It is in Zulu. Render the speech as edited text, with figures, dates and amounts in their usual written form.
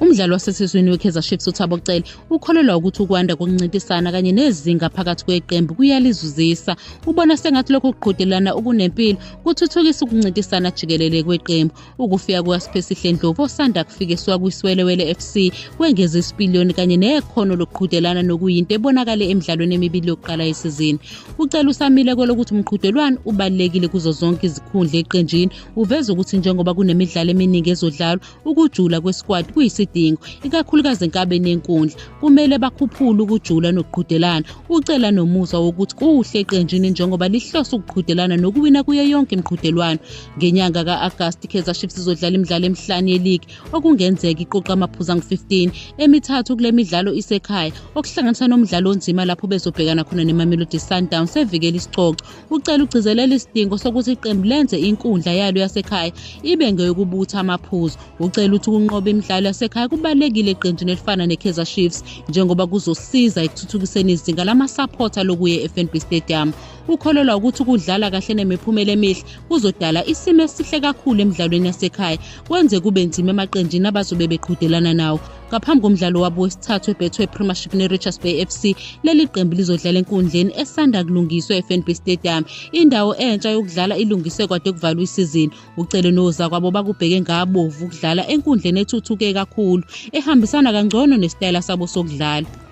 Umdlali wasesizwini weKaizer Chiefs uThabo Cele ukholelwa ukuthi ukwanda kokuncintisana kanye nezinga phakathi kweqembu kuyalizuzisa. Ubona sengathi lokhu kuqhudelana okunempilo kuthuthukisa ukuncintisana jikelele kweqembu. Ukufika kukaSiphesihle Ndlovu osanda kufika esuka kwiSiwelewele FC kwengeza isipiliyoni kanye nekhono lokuqhudelana nokuyinto ebonakale emidlalweni emibili yokuqala yesizini. Ucela usamile kwelokuthi umqhudelwano ubalulekile kuzo zonke izikhundla eqenjini. Uveza ukuthi njengoba kunemidlalo eminingi ezodlalwa, ukujula kwesikwati kuyisidingo, ikakhulukazi enkabeni yenkundla. Kumele bakhuphule ukujula nokuqhudelana. Ucela nomuzwa wokuthi kuhle eqenjini njengoba lihlose ukuqhudelana nokuwina kuyo yonke imiqhudelwano. Ngenyanga ka-Agasti iKaizer Chiefs izodlala imidlalo emihlanu yeligi okungenzeka iqoqe amaphuzu angu-15 emithathu kule midlalo isekhaya okuhlanganisa nomdlalo onzima lapho bezobhekana khona neMamelodi Sundowns evikela isicoco. Ucela ugcizelela isidingo sokuthi iqembu lenze inkundla yalo yasekhaya ibe ngeyokubutha amaphuzu. Ucela ukuthi ukunqoba imidlalo yasekhaya kubalulekile eqenjini elifana neKaizer Chiefs njengoba kuzosiza ekuthuthukiseni izinga lamasaphotha lokuya e-FNB Stadium. Ukholelwa ukuthi ukudlala kahle nemiphumela emihle kuzodala isimo esihle kakhulu emidlalweni yasekhaya kwenze kube nzima emaqenjini abazobe beqhudelana nawo. Ngaphambi komdlalo wabo wesithathu weBetway Premiership neRichards Bay FC, leli qembu lizodlala enkundleni esanda kulungiswa eFNB Stadium. Indawo entsha yokudlala ilungiswe kwade kuvalwa isizini. Ucele nozakwabo bakubheke ngabovu ukudlala enkundleni ethuthuke kakhulu, ehambisana kangcono nesitayela sabo sokudlala.